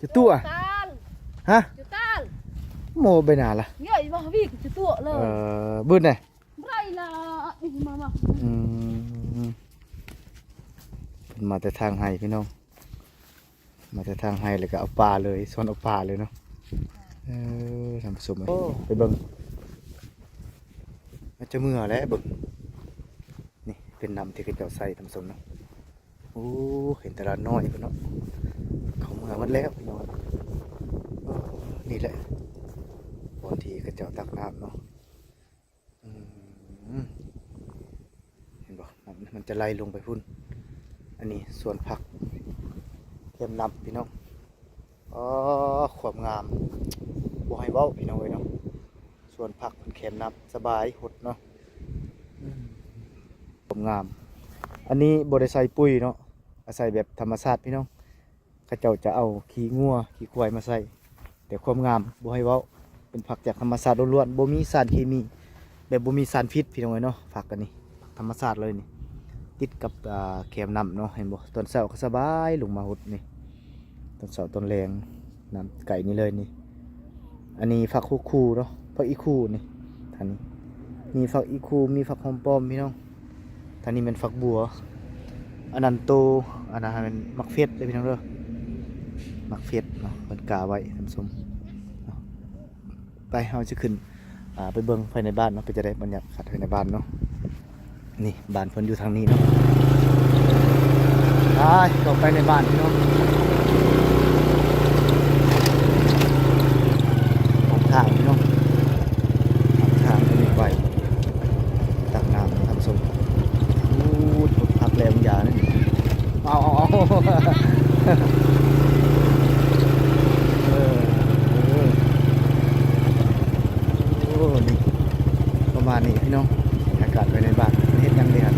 ຈະຕົວະ? ຕານ ຮະ? ຈະຕານ ໂມໄປນາລະ ເຢີຍມາວິກຈະຕົວະເລີຍ ເອີ ບຶດແດ່ ໄຣລະ ນີ້ມາ ມາ ອືມ ເພິ່ນມາແຕ່ທາງໄຮ່ພີ່ນ້ອງ ມາແຕ່ທາງໄຮ່ແລ້ວກໍເອົາປາເລີຍ ສວນເອົາປາເລີຍເນາະ ເອີ ທ່ານຜູ້ຊົມເອີຍ ໂອ້ ໄປເບິ່ງ ອາດຈະເມື່ອແຫຼະເບິ່ງ ນີ້ເປັນນ້ຳທີ່ເຂົາເຈົ້າໃສ່ທ່ານຜູ້ຊົມເນາະ ໂອ້ ເຫັນແຕ່ລະນ້ອຍພຸ້ນເນາະ ເຂົາເມືອໝົດແລ້ວພີ່ນ້ອງ ເອີ ນີ້ແຫຼະບ່ອນທີ່ເຂົາເຈົ້າຕັກນ້ຳເນາະ ອືມ ເຫັນບໍ່ ນ້ຳມັນຈະໄຫຼລົງໄປພຸ້ນ ອັນນີ້ສວນຜັກແຄມນ້ຳພີ່ນ້ອງ ອໍ ຄວາມງາມ ບໍ່ໃຫ້ເວົ້າພີ່ນ້ອງເອີຍເນາະ ສວນຜັກເພິ່ນແຄມນ້ຳ ສະບາຍຫົດເນາະ ອືມ ຄວາມງາມ ອັນນີ້ບໍ່ໄດ້ໃສ່ປຸ໋ຍເນາະ ອາໄສແບບທຳມະຊາດພີ່ນ້ອງ ເຂົາເຈົ້າຈະເອົາຂີ້ງົວຂີ້ຄວາຍມາໃສ່ ແຕ່ຄວາມງາມບໍ່ໃຫ້ເວົ້າ ເປັນຜັກຈາກທຳມະຊາດລ້ວນໆ ບໍ່ມີສານເຄມີ ແບບບໍ່ມີສານພິດພີ່ນ້ອງເອີຍເນາະ ຜັກອັນນີ້ ຜັກທຳມະຊາດເລີຍນີ້ ຕິດກັບ ອ່າ ແຄມນ້ຳເນາະ ເຫັນບໍ່ ຕອນເຊົ້າກໍສະບາຍລົງມາຫົດນີ້ ຕອນເຊົ້າຕອນແລງ ນ້ຳໃກ້ນີ້ເລີຍນີ້ ອັນນີ້ຜັກຫົວຄູເນາະ ຜັກອີ່ຄູນີ້ ທາງນີ້ ມີຜັກອີ່ຄູ ມີຜັກຫອມປ້ອມພີ່ນ້ອງ ທາງນີ້ແມ່ນຝັກບົວ ອັນນັ້ນໂຕ ອັນນັ້ນແມ່ນໝາກເຟດເດີພີ່ນ້ອງເດີ ໝາກເຟດເນາະ ເພິ່ນກາໄວ້ທ່ານຜູ້ຊົມເນາະ ໄປ ເຮົາຈະຂຶ້ນ ອ່າ ໄປເບິ່ງພາຍໃນບ້ານເນາະ ເປັນຈັ່ງໃດບັນຍາກາດພາຍໃນບ້ານເນາະ ນີ້ບ້ານເພິ່ນຢູ່ທາງນີ້ເນາະ ໄປ ເຂົ້າໄປໃນບ້ານພີ່ນ້ອງ ຂ້າງທາງພີ່ນ້ອງ ຂ້າງທາງກໍມີໄປ ຕັກນ້ຳໃຫ້ທ່ານຜູ້ຊົມ ໂອ້ ຜົກຜັກແລ້ວຢານີ້ ເອົາ ເອົາ ເອົາ ເອີ ເອີ ໂອ້ ນີ້ ປະມານນີ້ພີ່ນ້ອງ ບັນຍາກາດພາຍໃນບ້ານ ເຮັດຫຍັງເດຫັ້ນ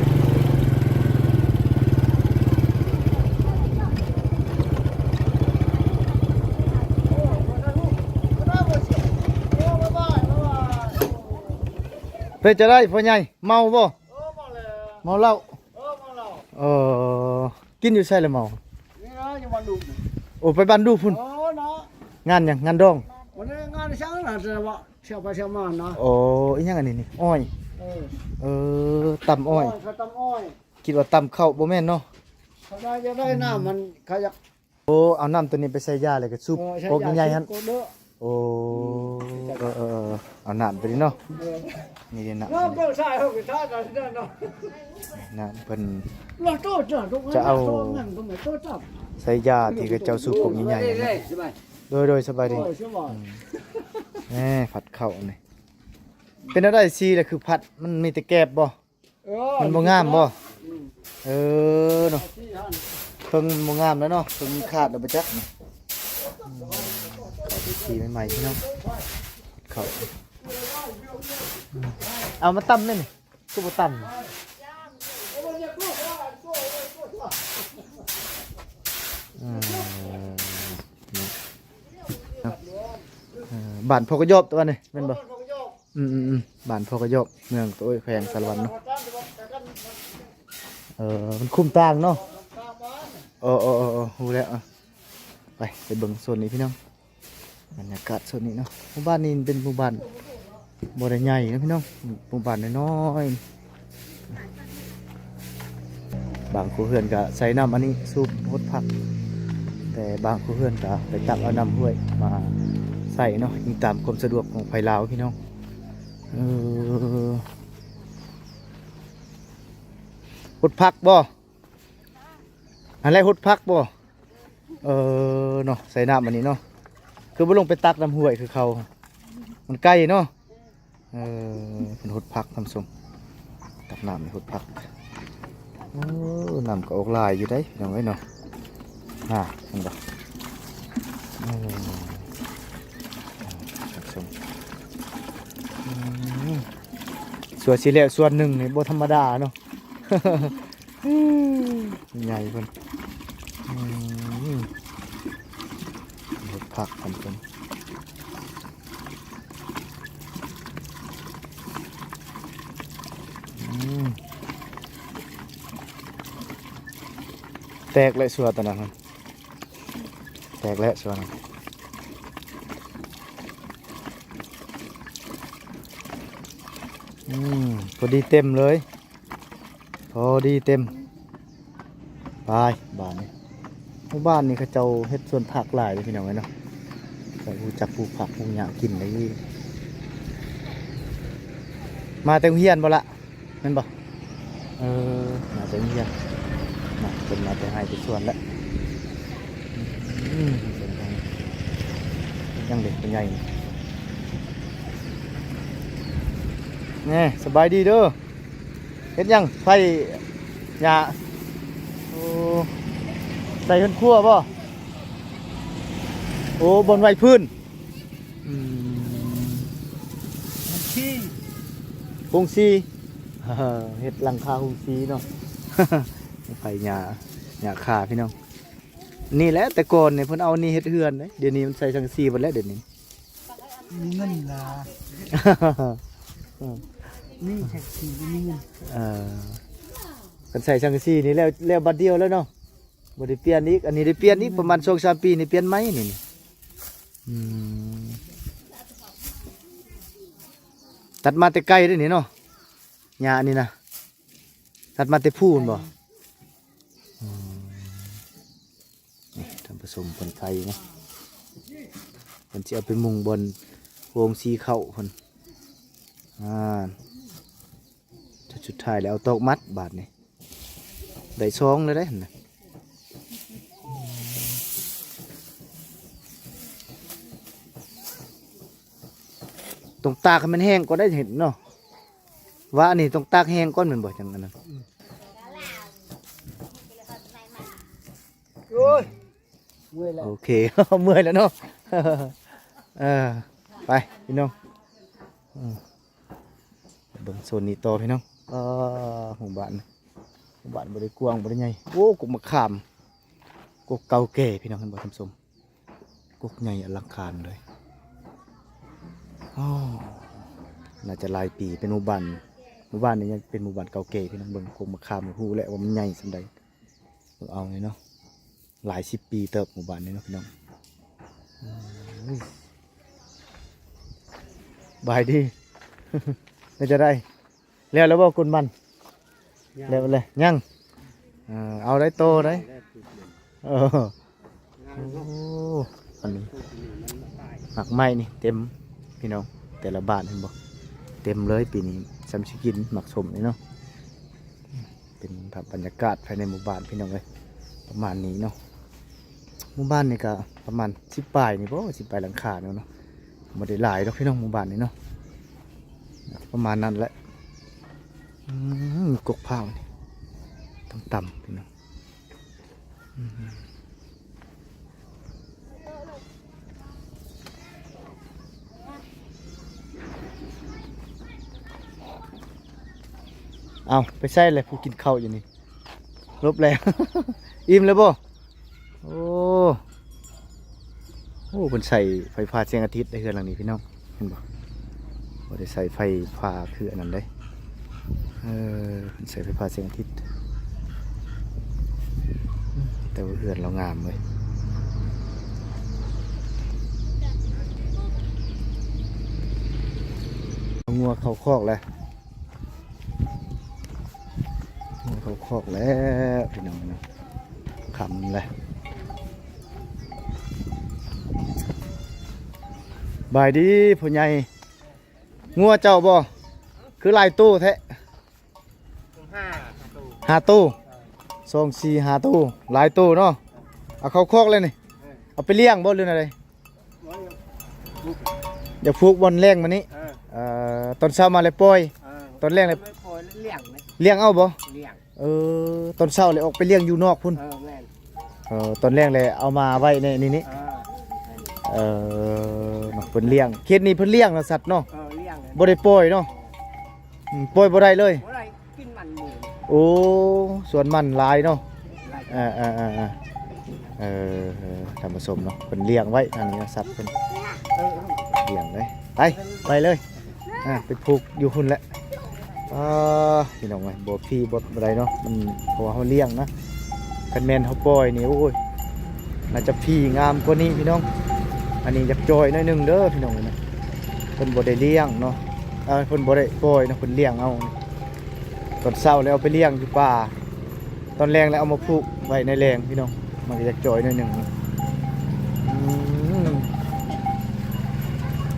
ເປັນຈັ່ງໃດພໍ່ໃຫຍ່ ເມົາບໍ່? ເອີ ເມົາແລ້ວ ເມົາເຫຼົ້າ ເອີ ເມົາເຫຼົ້າ ເອີ ກິນຢູ່ໃສລະເມົາ? ນີ້ນະ ຢູ່ບ້ານດຸ ໂອ້ ໄປບ້ານດຸພຸ້ນ ເອີ ເນາະ ງານຫຍັງ? ງານດອງ ບໍ່ໄດ້ງານຊ່າງນະ ແຕ່ວ່າ ທ່ຽວໄປທ່ຽວມານະ ໂອ້ ອີຫຍັງອັນນີ້ນີ້ ອ້ອຍ ເອີ ເອີ ຕຳອ້ອຍ ເຂົາຕຳອ້ອຍ ຄິດວ່າຕຳເຂົ້າ ບໍ່ແມ່ນເນາະ ເຂົາຢາກໄດ້ນ້ຳມັນ ເຂົາຢາກ ໂອ້ ເອົານ້ຳຕົວນີ້ໄປໃສ່ຢາ ແລ້ວກໍສູບ ເອີ ໃສ່ຢາ ກົກໃຫຍ່ໆຫັ້ນ ສູບກົກເດີ ໂອ້ ອືມ ເອີໆ ເອົານ້ຳຕົວນີ້ເນາະ ເອີ ນີ້ເດ້ນ້ຳ ນ້ຳເພິ່ນໃສ່ເຮົາກໍທານໄດ້ເນາະ ນ້ຳເພິ່ນຈະເອົາໃສ່ຢາທີ່ເຂົາເຈົ້າສູບກົກໃຫຍ່ໆຫັ້ນເນາະ ໂດຍໆ ສະບາຍດີ ໂອ້ຍ ສະບາຍ ອືມ ແໝ່ ຜັດເຂົ້ານີ້ ເປັນແນວໃດ ສີລະຄືຜັດ ມັນມີແຕ່ແກບບໍ່? ເອີ ມັນບໍ່ງາມບໍ່? ອືມ ເອີເນາະ ເຄິ່ງມັນບໍ່ງາມແລ້ວເນາະ ເຄິ່ງມັນຂາດແລ້ວບໍ່ຈັກນີ້ ອືມ ເຂົ້າໄປສີໃໝ່ໆ ພີ່ນ້ອງ ເຂົ້າ ອືມ ເອົາມາຕຳແມ່ນ ຄືບໍ່ຕຳ ອືມ ເອີ ບ້ານພໍ່ກະຢອບຕົວນີ້ແມ່ນບໍ່? ອືມໆໆ ບ້ານພໍ່ກະຢອບ ເມືອງ ໂອ້ຍ ແຂວງສາລະວັນເນາະ ເອີ ມັນຄຸມຕ່າງເນາະ ເອີໆໆ ຮູ້ແລ້ວ ໄປ ໄປເບິ່ງໂຊນນີ້ພີ່ນ້ອງ ບັນຍາກາດໂຊນນີ້ເນາະ ໝູ່ບ້ານນີ້ເປັນໝູ່ບ້ານບໍ່ໄດ້ໃຫຍ່ເນາະພີ່ນ້ອງ ໝູ່ບ້ານນ້ອຍໆ ບາງຄົວເຮືອນກະໃຊ້ນ້ຳອັນນີ້ສູບຫົດຜັກ ແຕ່ບາງຄົວເຮືອນກະໄປຕັກເອົານ້ຳຫ້ວຍມາໃຊ້ເນາະ ອີງຕາມຄວາມສະດວກຂອງໃຜລາວພີ່ນ້ອງ ເອີ ຫົດຜັກບໍ່? ຫັ້ນແຫຼະຫົດຜັກບໍ່? ເອີເນາະ ໃສ່ນ້ຳອັນນີ້ເນາະ ຄືບໍ່ລົງໄປຕັກນ້ຳຫ້ວຍຄືເຂົາ ມັນໄກເນາະ ເອີ ເພິ່ນຫົດຜັກທ່ານຜູ້ຊົມ ຕັກນ້ຳໃຫ້ຫົດຜັກ ໂອ້ ນ້ຳກໍອອກຫຼາຍຢູ່ເດ້ພີ່ນ້ອງເອີຍເນາະ ນະ ເຫັນບໍ່ ເອີ ທ່ານຜູ້ຊົມ ອືມ ສ່ວນຊິແລ້ວສ່ວນໜຶ່ງນີ້ບໍ່ທຳມະດາເນາະ ໃຫຍ່ເພິ່ນ ອືມ ເຮັດຜັກກັນເພິ່ນ ອືມ ແຕກແລ້ວຊົ່ວຕອນນັ້ນຫັ້ນ ແຕກແລ້ວສ່ວນ ອືມ ພໍດີເຕັມເລີຍ ພໍດີເຕັມ. ໄປ ບາດນີ້ ໝູ່ບ້ານນີ້ເຂົາເຈົ້າເຮັດສວນຜັກຫຼາຍເດ້ພີ່ນ້ອງເອີຍເນາະ. ເຈົ້າຮູ້ຈັກປູກຜັກປູກຫຍ້າກິນໄດ້. ມາແຕ່ໂຮງຮຽນບໍ່ລະ? ແມ່ນບໍ່? ເອີ ມາແຕ່ໂຮງຮຽນນະ ເພິ່ນມາແຕ່ໄຮ່ແຕ່ສວນແຫຼະ. ອືມ ຍັງເດັກຜູ້ໃຫຍ່ ແນ່ ສະບາຍດີເດີ. ເຮັດຫຍັງ? ໄຟຫຍ້າ. ໂອ້ ໃສ່ເຮືອນຄົວບໍ່? ໂອ້ ບ່ອນໄວ້ພື້ນ. ອືມ ໂຮງສີ ເຮັດຫຼັງຄາໂຮງສີເນາະ. ໄຟຫຍ້າ ຫຍ້າຄາພີ່ນ້ອງ. ນີ້ແຫຼະ ແຕ່ກ່ອນນີ້ເພິ່ນເອົານີ້ເຮັດເຮືອນເດ້. ດຽວນີ້ມັນໃສ່ສັງກະສີເບິດແລ້ວ ດຽວນີ້ ມີເງິນລະ ມີແທັກຊີບໍ່ມີເງິນ. ເອີ ຄັນໃສ່ສັງກະສີນີ້ແລ້ວ ແລ້ວບາດດຽວແລ້ວເນາະ ບໍ່ໄດ້ປ່ຽນອີກ. ອັນນີ້ໄດ້ປ່ຽນອີກປະມານສອງສາມປີນີ້ ປ່ຽນໃໝ່ນີ້. ອືມ ຕັດມາແຕ່ໄກເດ້ນີ້ເນາະ ຫຍ້ານີ້ນະ ຕັດມາແຕ່ພູ້ແມ່ນບໍ່? ອືມ ນີ້ທ່ານຜູ້ຊົມ ເພິ່ນໄຟນະ ເພິ່ນຊິເອົາໄປມຸງບ່ອນໂຮງສີເຂົ້າເພິ່ນ. ອ່າ ສຸດທ້າຍແລ້ວເອົາຕອກມັດບາດນີ້ ໄດ້ຊ່ອງແລ້ວເດ້ຫັ້ນນະ. ຕ້ອງຕາກໃຫ້ມັນແຫ້ງກ່ອນໄດ້ເຫັນເນາະ ວ່າອັນນີ້ຕ້ອງຕາກແຫ້ງກ່ອນແມ່ນບໍ່ ຈັ່ງອັນນັ້ນ. ອືມ ໂອ້ຍ ເມື່ອຍແລ້ວ ໂອເຄ ເມື່ອຍແລ້ວເນາະ. ເອີ ໄປພີ່ນ້ອງ ເບິ່ງໂຊນນີ້ຕໍ່ພີ່ນ້ອງ. ເອີ ໝູ່ບ້ານ ໝູ່ບ້ານບໍ່ໄດ້ກວ້າງ ບໍ່ໄດ້ໃຫຍ່. ໂອ້ ກົກມະຂາມ ກົກເກົ່າແກ່ພີ່ນ້ອງ ເຫັນບໍ່ທ່ານຜູ້ຊົມ? ກົກໃຫຍ່ອະລັງການເລີຍ. ໂອ້ ໜ້າຈະຫຼາຍປີ ເປັນໝູ່ບ້ານ ໝູ່ບ້ານນີ້ຍັງເປັນໝູ່ບ້ານເກົ່າແກ່ພີ່ນ້ອງ. ເບິ່ງກົກມະຂາມ ຮູ້ແຫຼະວ່າມັນໃຫຍ່ສ່ຳໃດ. ເບິ່ງເອົານີ້ເນາະ ຫຼາຍສິບປີເຕີບໝູ່ບ້ານນີ້ເນາະພີ່ນ້ອງ. ອືມ ບາຍດີ ເປັນຈັ່ງໃດ? ແລ້ວແລ້ວບໍ່ກຸນມັນ? ຍັງ ແລ້ວແລ້ວ ຍັງ. ເອີ ເອົາໄດ້ໂຕໄດ້ ເອີ ງາມເນາະ. ໂອ້ ອັນນີ້ ປູກນີ້ມັນຕາຍ ໝາກໄມ້ນີ້ເຕັມພີ່ນ້ອງ ແຕ່ລະບ້ານເຫັນບໍ່ ເຕັມເລີຍ. ປີນີ້ຊ່ຳຊິກິນໝາກສົ້ມນີ້ເນາະ. ເປັນພາບບັນຍາກາດພາຍໃນໝູ່ບ້ານພີ່ນ້ອງເອີຍ ປະມານນີ້ເນາະ. ໝູ່ບ້ານນີ້ກະປະມານສິບປາຍນີ້ບໍ ສິບປາຍຫຼັງຄານີ້ເນາະ. ບໍ່ໄດ້ຫຼາຍດອກພີ່ນ້ອງ ໝູ່ບ້ານນີ້ເນາະ ປະມານນັ້ນແຫຼະ. ອືມ ກົກພ້າວນີ້ຕ່ຳໆ ພີ່ນ້ອງ. ອືມ ເອົາ ໄປໃສແຫຼະຜູ້ກິນເຂົ້າຢູ່ນີ້? ລົບແລ້ວ ອີ່ມແລ້ວບໍ່? ໂອ້ ໂອ້ ເພິ່ນໃຊ້ໄຟຟ້າແສງອາທິດໃນເຮືອນຫຼັງນີ້ພີ່ນ້ອງ ເຫັນບໍ່? ບໍ່ໄດ້ໃຊ້ໄຟຟ້າຄືອັນນັ້ນເດ້. ເອີ ເພິ່ນໃຊ້ໄຟຟ້າແສງອາທິດ ແຕ່ວ່າເຮືອນລາວງາມເວີຍ. ງົວເຂົ້າຄອກແລ້ວ ງົວເຂົ້າຄອກແລ້ວພີ່ນ້ອງ ຄ່ຳແລ້ວ. ບາຍດີພໍ່ໃຫຍ່. ງົວເຈົ້າບໍ່? ຄືຫຼາຍໂຕແທ້? ຫ້າ ຫ້າໂຕ ຫ້າໂຕ ສອງ ສີ່ ຫ້າໂຕ ຫຼາຍໂຕເນາະ. ເອົາເຂົ້າຄອກແລ້ວນີ້ ເອີ ເອົາໄປລ້ຽງບໍ່ ຫຼືແນວໃດ? ຢາກຜູກບ່ອນແລ້ງມານີ້ ເອີ ເອີ ຕອນເຊົ້າມາແລ້ວປ່ອຍ ເອີ ຕອນແລງແລ້ວ ປ່ອຍແລ້ວລ້ຽງ ລ້ຽງເອົາບໍ່? ລ້ຽງ ເອີ ຕອນເຊົ້າແລ້ວອອກໄປລ້ຽງຢູ່ນອກພຸ້ນ ເອີ ແມ່ນ ເອີ ຕອນແລງແລ້ວເອົາມາໄວ້ໃນນີ້ ເອີ ເອີ ເນາະ ເພິ່ນລ້ຽງ ເຂດນີ້ເພິ່ນລ້ຽງເນາະ ສັດເນາະ ເອີ ລ້ຽງ ບໍ່ໄດ້ປ່ອຍເນາະ ອືມ ປ່ອຍບໍ່ໄດ້ເລີຍ ບໍ່ໄດ້ ກິນມັນໝູ ໂອ້ ສວນມັນຫຼາຍເນາະ ຫຼາຍ ເອີ ເອີ ທ່ານຜູ້ຊົມເນາະ ເພິ່ນລ້ຽງໄວ້ທາງນີ້ ສັດເພິ່ນ ເອີ ລ້ຽງໄວ້ ໄປ ໄປເລີຍ ອ່າ ໄປຜູກຢູ່ພຸ້ນແຫຼະ. ອ່າ ພີ່ນ້ອງເອີຍ ບໍ່ຟຣີບໍ່ ບໍ່ໄດ້ເນາະ ມັນ ເພາະວ່າເຮົາລ້ຽງນະ ຄັນແມ່ນເຮົາປ່ອຍນີ້ ໂອ້ຍ ໜ້າຈະຜີງາມກວ່ານີ້ພີ່ນ້ອງ. ອັນນີ້ຢາກຈ່ອຍໜ້ອຍໜຶ່ງເດີພີ່ນ້ອງເອີຍນະ. ເພິ່ນບໍ່ໄດ້ລ້ຽງເນາະ ເອີ ເພິ່ນບໍ່ໄດ້ປ່ອຍເນາະ ເພິ່ນລ້ຽງເອົາ. ຕອນເຊົ້າແລ້ວເອົາໄປລ້ຽງຢູ່ປ່າ ຕອນແລງແລ້ວເອົາມາຜູກໄວ້ໃນແລງພີ່ນ້ອງ. ມັນກໍຢາກຈ່ອຍໜ້ອຍໜຶ່ງ. ອືມ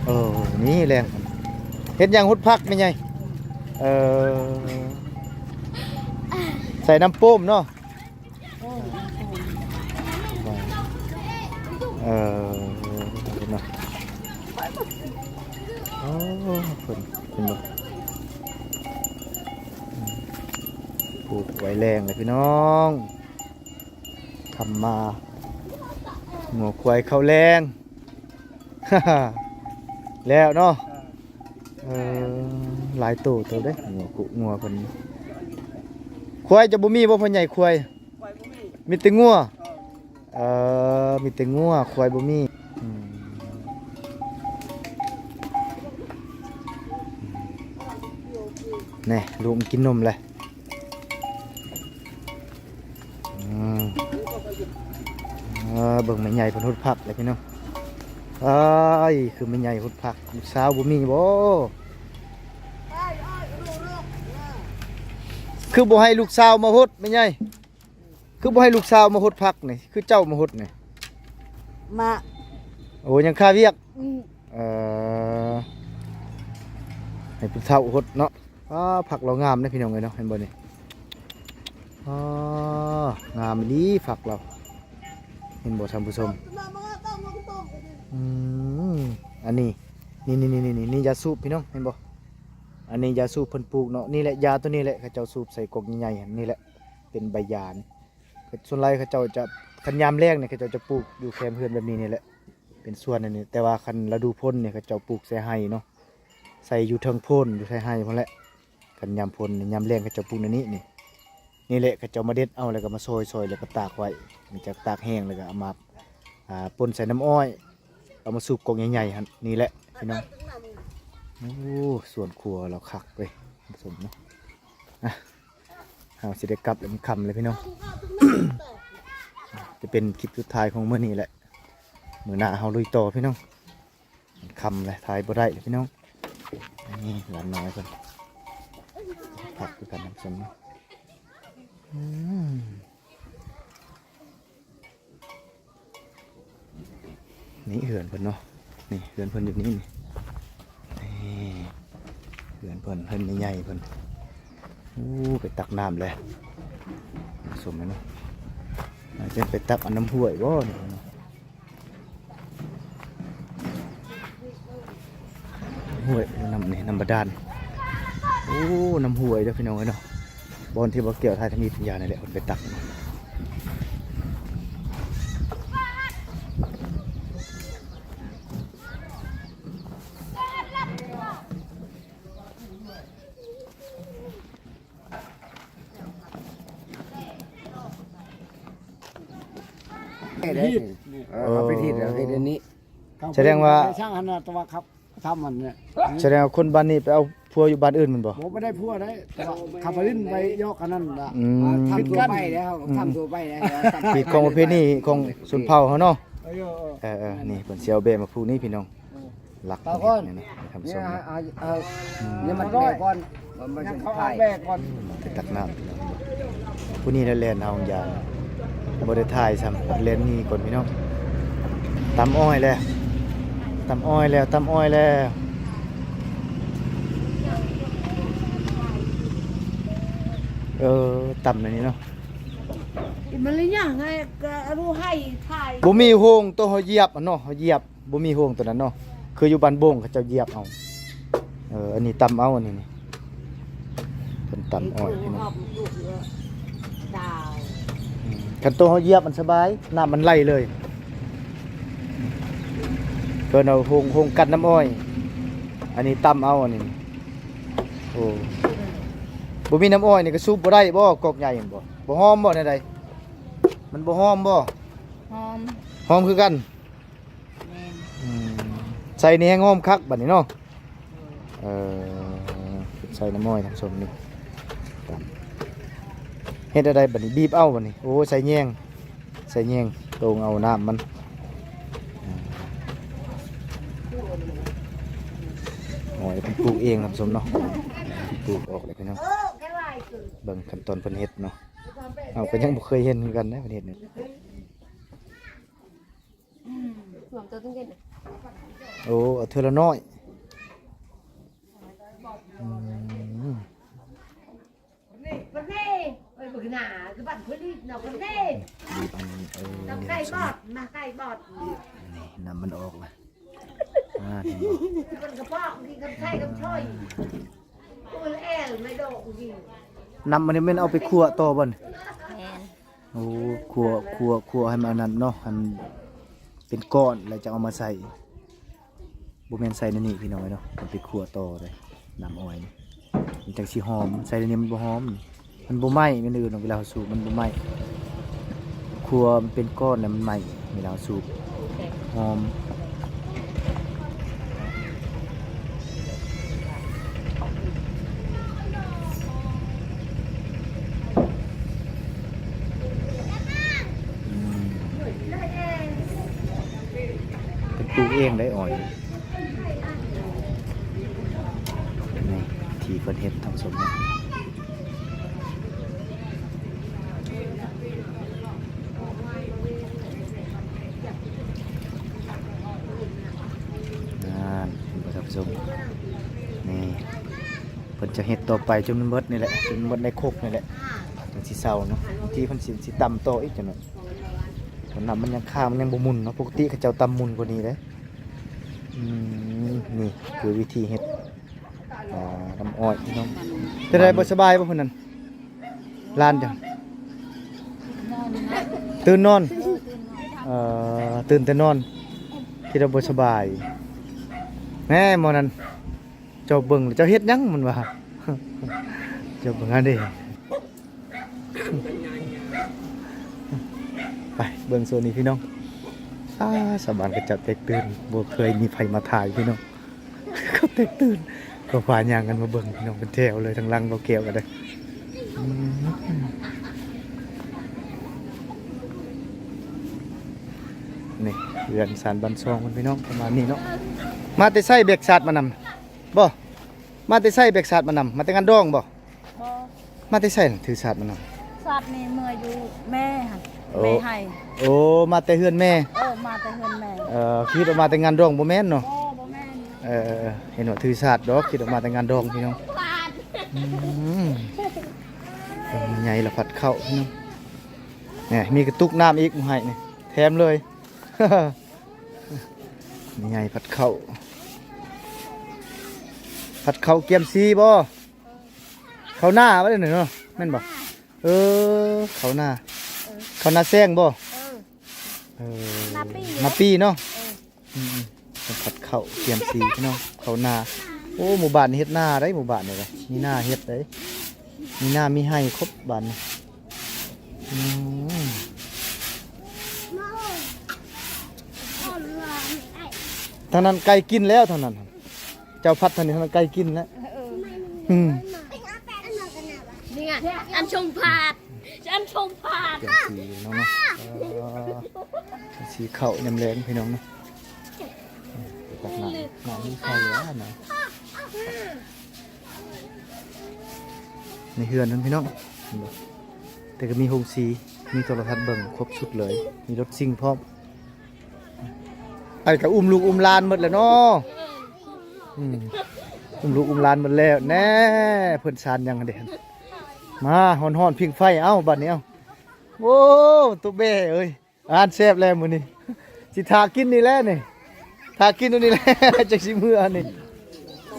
ເອີ ນີ້ແລງ ເຮັດຫຍັງ? ຫົດຜັກແມ່ໃຫຍ່? ເອີ ໃສ່ນ້ຳໂປ້ມເນາະ. ເອີ ເນາະ ໂອ້ ເພິ່ນ ເຫັນບໍ່ ປູກໄວ້ແລງເລີຍພີ່ນ້ອງ. ທຳມາ ງົວຄວາຍເຂົ້າແລງ ແລ້ວເນາະ. ເອີ ຫຼາຍໂຕເຕີບເດ້ ງົວກຸ ງົວເພິ່ນ. ຄວາຍຈະບໍ່ມີບໍ່ ພໍ່ໃຫຍ່? ຄວາຍ ມີແຕ່ງົວ. ເອີ ມີແຕ່ງົວ ຄວາຍບໍ່ມີ. ອືມ ແນ່ ລູກມັນກິນນົມແລ້ວ. ອືມ ເອີ ເບິ່ງແມ່ໃຫຍ່ເພິ່ນຫົດຜັກແລ້ວພີ່ນ້ອງ. ອ້າຍ ຄືແມ່ໃຫຍ່ຫົດຜັກ ລູກສາວບໍ່ມີບໍ່? ຄືບໍ່ໃຫ້ລູກສາວມາຫົດແມ່ໃຫຍ່? ຄືບໍ່ໃຫ້ລູກສາວມາຫົດຜັກນີ້ ຄືເຈົ້າມາຫົດນີ້? ມາ ໂອ້ ຍັງຄາວຽກ. ອືມ ເອີ ໃຫ້ຜູ້ເຖົ້າຫົດເນາະ. ອ້າ ຜັກລາວງາມເດ້ພີ່ນ້ອງເອີຍເນາະ ເຫັນບໍ່ນີ້? ອ້າ ງາມອີ່ຫຼີຝັກລາວ ເຫັນບໍ່ທ່ານຜູ້ຊົມ? ອືມ ອັນນີ້ ນີ້ໆໆ ນີ້ຢາສູບພີ່ນ້ອງ ເຫັນບໍ່? ອັນນີ້ຢາສູບເພິ່ນປູກເນາະ. ນີ້ແຫຼະ ຢາໂຕນີ້ແຫຼະ ເຂົາເຈົ້າສູບໃສ່ກົກໃຫຍ່ໆ ນີ້ແຫຼະ ເປັນໃບຢານີ້. ສ່ວນຫຼາຍເຂົາເຈົ້າຈະ ຄັນຍາມແລ້ງນີ້ ເຂົາເຈົ້າຈະປູກຢູ່ແຄມເຮືອນແບບນີ້ນີ້ແຫຼະ ເປັນສວນອັນນີ້. ແຕ່ວ່າຄັນລະດູຝົນນີ້ ເຂົາເຈົ້າປູກໃສ່ໄຮ່ເນາະ ໃສ່ຢູ່ເທິງໂພນ ຢູ່ໃສ່ໄຮ່ພຸ້ນແຫຼະ. ຄັນຍາມຝົນນີ້ ຍາມແລ້ງເຂົາເຈົ້າປູກໃນນີ້ນີ້. ນີ້ແຫຼະ ເຂົາເຈົ້າມາເດັດເອົາ ແລ້ວກໍມາຊອຍໆ ແລ້ວກໍຕາກໄວ້. ຫຼັງຈາກຕາກແຫ້ງແລ້ວກໍເອົາມາ ອ່າ ປົນໃສ່ນ້ຳອ້ອຍ ເອົາມາສູບກົກໃຫຍ່ໆຫັ້ນ. ນີ້ແຫຼະພີ່ນ້ອງ. ໂອ້ ສວນຄົວລາວຄັກເວີຍ ສົມເນາະ. ອ່ະ ເຮົາຊິໄດ້ກັບແລ້ວ ມັນຄ່ຳແລ້ວພີ່ນ້ອງ. ຈະເປັນຄລິບສຸດທ້າຍຂອງມື້ນີ້ແຫຼະ ມື້ໜ້າເຮົາລຸຍຕໍ່ພີ່ນ້ອງ. ມັນຄ່ຳແລ້ວ ຖ່າຍບໍ່ໄດ້ແລ້ວພີ່ນ້ອງ. ນີ້ຫຼານນ້ອຍເພິ່ນ ພັກຄືກັນທ່ານຜູ້ຊົມເນາະ. ອືມ ນີ້ເຮືອນເພິ່ນເນາະ ນີ້ເຮືອນເພິ່ນຢູ່ນີ້ນີ້. ນີ້ເຮືອນເພິ່ນ ເຮືອນແມ່ໃຫຍ່ເພິ່ນ. ໂອ້ ໄປຕັກນ້ຳແລ້ວ ສົມແລ້ວເນາະ. ອາດຈະໄປຕັກເອົານ້ຳຫ້ວຍບໍ່ນີ້ເນາະ. ຫ້ວຍ ນ້ຳນີ້ ນ້ຳບາດານ. ໂອ້ ນ້ຳຫ້ວຍເດີພີ່ນ້ອງເອີຍເນາະ. ບ່ອນທີ່ບໍ່ກ່ຽວຖ່າຍທຳອິດຢານີ້ແຫຼະ ເພິ່ນໄປຕັກ. ເອີ ເຂົາໄປຜິດແລ້ວ ເຮັດອັນນີ້. ສະແດງວ່າ ຊ່າງຫັ້ນນະ ແຕ່ວ່າຄັບ ທຳມັນເນຍ ສະແດງວ່າຄົນບ້ານນີ້ໄປເອົາຜົວຢູ່ບ້ານອື່ນແມ່ນບໍ່? ບໍ່ ບໍ່ໄດ້ຜົວໄດ້ ແຕ່ວ່າຂັບໄປຫຼິ້ນໄປຢອກອັນນັ້ນລະ. ອືມ ທຳທົ່ວໄປແລ້ວ ອືມ ທຳທົ່ວໄປແລ້ວ ຜິດຂອງປະເພນີຂອງຊົນເຜົ່າເຮົາເນາະ. ເອີ ເອີ ເອີ ນີ້ເພິ່ນຊິເອົາແບບມາຜູກນີ້ພີ່ນ້ອງ. ເອີ ຫຼັກ ຕາກ່ອນ ນີ້ນະ ທ່ານຜູ້ຊົມ ເອົາ ເອົາ ອືມ ນີ້ມັນແບກກ່ອນ ມັນ ມັນຊິຖ່າຍ ແບກກ່ອນ ໄປຕັກນ້ຳ. ຜູ້ນີ້ແຫຼະແລ່ນຫາຫາຢາ ບໍ່ໄດ້ຖ່າຍຊ້ຳ ແລ່ນໜີກ່ອນພີ່ນ້ອງ. ຕຳອ້ອຍແລ້ວ ຕຳອ້ອຍແລ້ວ ຕຳອ້ອຍແລ້ວ. ເອີ ຕຳອັນນີ້ເນາະ ມັນລະຫຍັງ ກະເອົາໃຫ້ຖ່າຍ ບໍ່ມີໂຮງ ໂຕເຮົາຢຽບຫັ້ນເນາະ ເຮົາຢຽບ ບໍ່ມີໂຮງໂຕນັ້ນເນາະ ຄືຢູ່ບ້ານບົງເຂົາເຈົ້າຢຽບເອົາ. ເອີ ອັນນີ້ຕຳເອົາ ອັນນີ້ນີ້ ເພິ່ນຕຳອ້ອຍພີ່ນ້ອງ. ອືມ ຄັນໂຕເຮົາຢຽບມັນສະບາຍ ນ້ຳມັນໄຫຼເລີຍ. ເພິ່ນເອົາໂຮງ ໂຮງກັນນ້ຳອ້ອຍ ອັນນີ້ຕຳເອົາ ອັນນີ້. ໂອ້ ບໍ່ມີນ້ຳອ້ອຍນີ້ກໍສູບບໍ່ໄດ້ບໍ່? ກອກໃຫຍ່ຫັ້ນບໍ່? ບໍ່ຫອມບໍ່? ແນວໃດ? ມັນບໍ່ຫອມບໍ່? ຫອມ ຫອມຄືກັນ. ແມ່ນ ອືມ ໃສ່ນີ້ແຮງຫອມຄັກບັດນີ້ເນາະ. ເອີ ເອີ ໃສ່ນ້ຳອ້ອຍທັງສົມນີ້ ເຮັດແນວໃດບັດນີ້? ບີບເອົາບັດນີ້. ໂອ້ ໃສ່ແຍງ ໃສ່ແຍງ ຕົງເອົານ້ຳມັນ ອາ ໂອ້ຍ ເພິ່ນປູກເອງທ່ານຜູ້ຊົມເນາະ ເພິ່ນປູກອອກແລ້ວພີ່ນ້ອງ ເບິ່ງຂັ້ນຕອນເພິ່ນເຮັດເນາະ ເຮົາກໍຍັງບໍ່ເຄີຍເຫັນຄືກັນເດ້ເພິ່ນເຮັດນີ້ ອືມ ສວມໂຕຕູ້ເຢັນ ໂອ້ ເອົາເທື່ອລະໜ້ອຍ ອືມ ນີ້ ເບິ່ງໜ້າ ຄືບັ້ນຜະລິດເນາະ ເບິ່ງນີ້ ບີບອັນນີ້ ເອີ ນ້ຳໄກ່ບອດ ມາໄກ່ບອດ ນີ້ ນ້ຳມັນອອກລະ ອ່າ ເຫັນບໍ່ ເປັນກະເປາະ ກິນກັບໄສ້ກັບຊ່ອຍ ໂອ້ຍ ແອວ ໄມ້ດອກ ນ້ຳມັນນີ້ແມ່ນເອົາໄປຂົ້ວຕໍ່ບໍ່ນີ້? ແມ່ນ ໂອ້ ຂົ້ວ ຂົ້ວ ຂົ້ວໃຫ້ມັນອັນນັ້ນເນາະ ໃຫ້ມັນເປັນກ້ອນ ແລ້ວຈະເອົາມາໃສ່ ບໍ່ແມ່ນໃສ່ໃນນີ້ພີ່ນ້ອງເອີຍເນາະ ມັນໄປຂົ້ວຕໍ່ເດ້ ນ້ຳອ້ອຍນີ້ ມັນຈັ່ງຊິຫອມ ໃສ່ໃນນີ້ມັນບໍ່ຫອມ ມັນບໍ່ໄໝ້ ແມ່ນອື່ນເນາະ ເວລາເຮົາສູບມັນບໍ່ໄໝ້ ຂົ້ວມັນເປັນກ້ອນແລ້ວມັນໄໝ້ ເວລາເຮົາສູບ ຫອມ. ອືມ ເພິ່ນປູກເອງໄດ໋ອ້ອຍ ນີ້ທີ່ເພິ່ນເຮັດທ່ານຜູ້ຊົມເນາະ. ນັ້ນ ເຫັນບໍ່ທ່ານຜູ້ຊົມ ນີ້ ເພິ່ນຈະເຮັດຕໍ່ໄປຈົນມັນເບິດນີ້ແຫຼະ ຈົນເບິດໃນຄົກນີ້ແຫຼະ ຈັ່ງຊິເຊົາເນາະ ບາງທີເພິ່ນຊິ ຊິຕຳຕໍ່ອີກຈັກໜ້ອຍ ເພາະນ້ຳມັນຍັງຄ້າງ ມັນຍັງບໍ່ໝຸ່ນເນາະ ປົກກະຕິເຂົາເຈົ້າຕຳໝຸ່ນກວ່ານີ້ເດ້ ອືມ ນີ້ຄືວິທີເຮັດ ອ່າ ນ້ຳອ້ອຍພີ່ນ້ອງ ເປັນໃດບໍ່ສະບາຍບໍ່ຜູ້ນັ້ນ ຫຼານເຈົ້າ ຕື່ນນອນ ເອີ ຕື່ນແຕ່ນອນ ຄິດວ່າບໍ່ສະບາຍ ແນ່ໝໍນັ້ນ ເຈົ້າເບິ່ງແລ້ວເຈົ້າເຮັດຫຍັງ ມັນວ່າ ເຈົ້າເບິ່ງຫັ້ນເດ້ ໄປເບິ່ງໂຊນນີ້ພີ່ນ້ອງ ອາ ຊາວບ້ານເຂົາເຈົ້າແຕກຕື່ນ ບໍ່ເຄີຍມີໃຜມາຖ່າຍພີ່ນ້ອງ ເຂົາແຕກຕື່ນ ກໍພາຍ່າງກັນມາເບິ່ງພີ່ນ້ອງ ເປັນແຖວເລີຍ ທາງຫຼັງບໍ່ແກ້ວກໍໄດ້ ອືມ ນີ້ເຮືອນຊານບ້ານຊ່ອງເພິ່ນພີ່ນ້ອງ ປະມານນີ້ເນາະ ມາແຕ່ໃສແບກສາດມານຳ ບໍ່ ມາແຕ່ໃສແບກສາດມານຳ ມາແຕ່ງານດອງບໍ່? ບໍ່ ມາແຕ່ໃສນະ ຖືສາດມານຳ? ສາດນີ້ເມືອຢູ່ແມ່ຫັ້ນ ໂອ້ ແມ່ໃຫ້ ໂອ້ ມາແຕ່ເຮືອນແມ່ ເອີ ມາແຕ່ເຮືອນແມ່ ເອີ ຄິດວ່າມາແຕ່ງານດອງ ບໍ່ແມ່ນເນາະ ບໍ່ ບໍ່ແມ່ນ ເອີ ເຫັນວ່າຖືສາດດອກ ຄິດວ່າມາແຕ່ງານດອງພີ່ນ້ອງ ອືມ ໃຫຍ່ລະພັດເຂົ້າພີ່ນ້ອງ ແນ່ ມີກະຕຸກນ້ຳອີກ ໃຫ້ນີ້ ແຖມເລີຍ ແມ່ໃຫຍ່ຜັດເຂົ້າ ຜັດເຂົ້າກຽມຊີບໍ່? ເຂົ້ານາບໍ່ໄດ້ເນາະ ແມ່ນບໍ່? ເອີ ເຂົ້ານາ ເອີ ເຂົ້ານາແຊງບໍ່? ເອີ ເອີ ນາປີ ນາປີເນາະ ເອີ ອືມໆ ເພິ່ນຜັດເຂົ້າກຽມຊີພີ່ນ້ອງ ເຂົ້ານາ ໂອ້ ໝູ່ບ້ານນີ້ເຮັດນາໄດ໋ ໝູ່ບ້ານນີ້ກະມີນາເຮັດໄດ໋ ມີນາມີໄຮ່ຄົບບ້ານນີ້ ອືມ ທາງນັ້ນໄກ່ກິນແລ້ວ ທາງນັ້ນ ເຈົ້າພັດທາງນີ້ ທາງນັ້ນໄກ່ກິນແລ້ວ ເອີ ອືມ ນີ້ໄງ ອັນຊົງພາດ ອັນຊົງພາດ ເປັນສີເນາະ ເອີ ສີເຂົ້າຍາມແລງພີ່ນ້ອງເນາະ ຕັກນ້ຳ ນ້ຳມີໄຟແລ້ວນະ ໃນເຮືອນນັ້ນພີ່ນ້ອງ ເຫັນບໍ່? ແຕ່ກໍມີໂຮງສີ ມີໂທລະທັດເບິ່ງຄົບຊຸດເລີຍ ມີລົດຊິງພ້ອມ ໄປກໍອຸ້ມລູກອຸ້ມຫຼານໝົດແລ້ວເນາະ ອືມ ອຸ້ມລູກອຸ້ມຫຼານໝົດແລ້ວ ແນ່ ເພິ່ນຊານຫຍັງຫັ້ນເດ ມາ ຮ້ອນໆ ຜິງໄຟ ເອົ້າ ບັດນີ້ ເອົ້າ ໂອ້ ໂຕແບ້ເອີຍ ອາຫານແຊບແລ້ວມື້ນີ້ ຊິຖ້າກິນນີ້ແຫຼະນີ້ ຖ້າກິນອັນນີ້ແຫຼະ ຈັ່ງຊິເມືອນີ້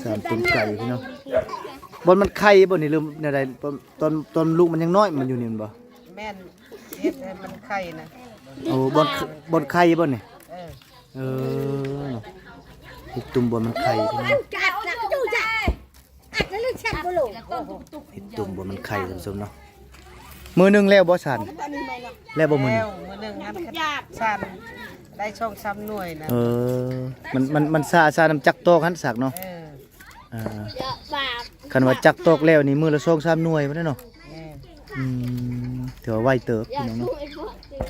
ຊານຕົ້ມໄກ່ພີ່ນ້ອງ ບ່ອນມັນໄຂ່ບໍ່ນີ້ ຫຼືແນວໃດ? ຕອນ ຕອນ ຕອນລູກມັນຍັງນ້ອຍ ມັນຢູ່ນີ້ແມ່ນບໍ່? ແມ່ນ ເຮັດໃຫ້ມັນໄຂ່ນະ ໂອ້ ບ່ອນ ບ່ອນໄຂ່ບໍ່ນີ້? ເອີ ເອີ ເຮັດຕຸ່ມບ່ອນມັນໄຂ່ພີ່ນ້ອງ ເຮັດຕຸ່ມບ່ອນມັນໄຂ່ທ່ານຜູ້ຊົມເນາະ ມື້ໜຶ່ງແລ້ວບໍ່ຊານ? ແລ້ວບໍ່ມື້ໜຶ່ງ? ແລ້ວມື້ໜຶ່ງຫັ້ນ ຊານໄດ້ສອງສາມໜ່ວຍນະ ເອີ ມັນ ມັນ ມັນຊາ ຊານຳຈັກຕອກຫັ້ນສັກເນາະ ເອີ ອ່າ ຄັນວ່າຈັກຕອກແລ້ວນີ້ ມື້ລະສອງສາມໜ່ວຍພຸ້ນເນາະ ແມ່ນ ອືມ ຖືວ່າໄວເຕີບພີ່ນ້ອງເນາະ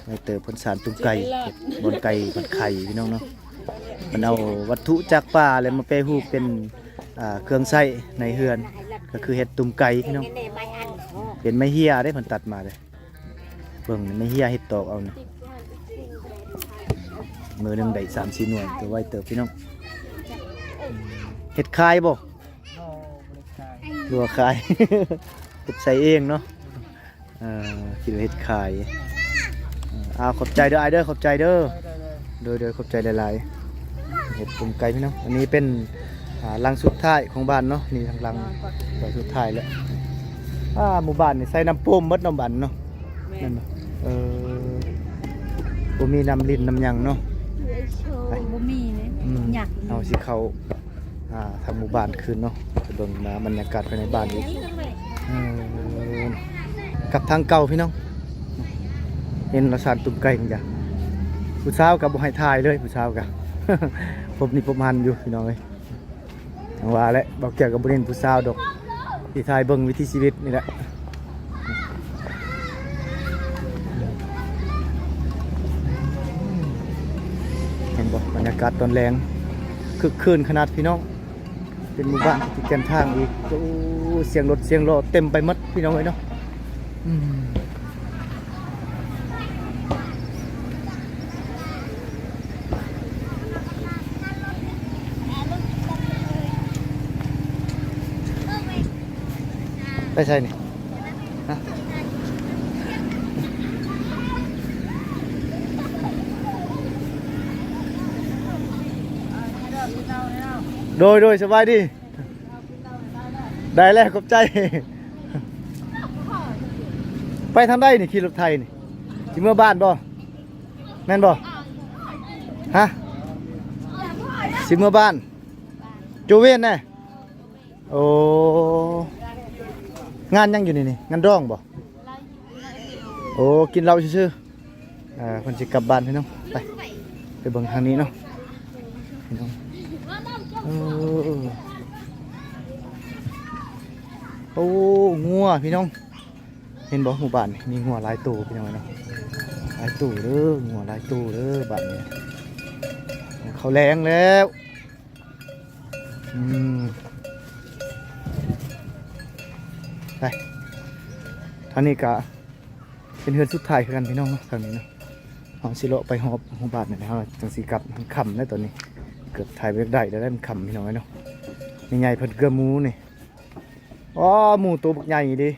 ໄວເຕີບເພິ່ນສານຕຸ່ມໄກ່ ເຮັດບ່ອນໄກ່ບ່ອນໄຂ່ພີ່ນ້ອງເນາະ. ເພິ່ນເອົາວັດຖຸຈາກປ່າ ແລ້ວມາແປຮູບເປັນ ອ່າ ເຄື່ອງໃຊ້ໃນເຮືອນ ກໍຄືເຮັດຕຸ່ມໄກ່ພີ່ນ້ອງ. ເປັນໄມ້ເຫ້ຍເດ້ ເພິ່ນຕັດມາເດ້. ເບິ່ງໄມ້ເຫ້ຍເຮັດຕອກເອົານະ. ມື້ໜຶ່ງໄດ້ສາມສີ່ໜ່ວຍ ກໍໄວເຕີບພີ່ນ້ອງ. ເຮັດຂາຍບໍ່? ບໍ່ ບໍ່ໄດ້ຂາຍ. ຫຼືວ່າຂາຍ? ເຮັດໃຊ້ເອງເນາະ. ເອີ ຄິດວ່າເຮັດຂາຍ. ເອີ ອ້າວ ຂອບໃຈເດີອ້າຍເດີ ຂອບໃຈເດີ. ໂດຍ ໂດຍ ຂອບໃຈຫຼາຍໆ. ເຮັດຕຸ່ມໄກ່ພີ່ນ້ອງ. ອັນນີ້ເປັນ ອ່າ ຫຼັງສຸດທ້າຍຂອງບ້ານເນາະ. ນີ້ທາງຫຼັງ ຫຼັງສຸດທ້າຍແລ້ວ. ອ່າ ໝູ່ບ້ານນີ້ໃສ່ນ້ຳໂປມໝົດເນາະ ບ້ານເນາະ. ແມ່ນ ແມ່ນບໍ່? ເອີ ບໍ່ມີນ້ຳລິນນ້ຳຫຍັງເນາະ. ບໍ່ມີເດ້. ອືມ ຍາກ ເຮົາຊິເຂົ້າ ອ່າ ທາງໝູ່ບ້ານຄືນເນາະ. ໄປເບິ່ງມາບັນຍາກາດພາຍໃນບ້ານອີກ. ເອີ ກັບທາງເກົ່າພີ່ນ້ອງ. ເຫັນລາວສານຕຸ່ມໄກ່ນີ້ກະ ຜູ້ສາວກະບໍ່ໃຫ້ຖ່າຍເລີຍ ຜູ້ສາວກະ ພົບນິພົບພັນຢູ່ພີ່ນ້ອງເອີຍ. ຈັ່ງວ່າແຫຼະ ບ່າວແກ້ວກໍບໍ່ເນັ້ນຜູ້ສາວດອກ ຊິຖ່າຍເບິ່ງວິຖີຊີວິດນີ້ແຫຼະ. ເຫັນບໍ່ ບັນຍາກາດຕອນແລງ ຄຶກຄື້ນຂະໜາດພີ່ນ້ອງ. ເປັນໝູ່ບ້ານທີ່ແກມທາງອີກ. ໂອ້ ສຽງລົດສຽງລໍ້ເຕັມໄປໝົດພີ່ນ້ອງເອີຍເນາະ. ອືມ ໄປໃສນີ້? ຮະ? ໂດຍ ໂດຍ ສະບາຍດີ. ໄດ້ແລ້ວ ຂອບໃຈ. ໄປທາງໃດນີ້ ຂີ່ລົດໄຖນີ້? ຊິເມືອບ້ານບໍ່? ແມ່ນບໍ່? ຮະ? ຊິເມືອບ້ານ? ໂຈະວຽນແນ່. ໂອ້ ງານຫຍັງຢູ່ນີ້ນີ້? ງານດອງບໍ່? ໂອ້ ກິນເຫຼົ້າຊື່ໆ. ເອີ ເພິ່ນຊິກັບບ້ານພີ່ນ້ອງ. ໄປ ໄປເບິ່ງທາງນີ້ເນາະ ພີ່ນ້ອງ. ເອີ ໂອ້ ງົວພີ່ນ້ອງ. ເຫັນບໍ່ ໝູ່ບ້ານນີ້ມີງົວຫຼາຍໂຕພີ່ນ້ອງເນາະ. ຫຼາຍໂຕເດີ ງົວຫຼາຍໂຕເດີບ້ານນີ້. ເຂົ້າແລງແລ້ວ. ອືມ ໄປ ທາງນີ້ກະເປັນເຮືອນສຸດທ້າຍຄືກັນພີ່ນ້ອງເນາະ ທາງນີ້ເນາະ. ເຮົາຊິເລາະໄປຮອບ ຮອບບ້ານນີ້ ເຮົາຈັ່ງຊິກັບ. ມັນຄ່ຳແລ້ວຕອນນີ້ ເກືອບຖ່າຍບໍ່ຢາກໄດ້ແລ້ວ ມັນຄ່ຳພີ່ນ້ອງເອີຍເນາະ. ແມ່ໃຫຍ່ເພິ່ນເກືອໝູນີ້. ອໍ ໝູໂຕບັກໃຫຍ່ເດ້.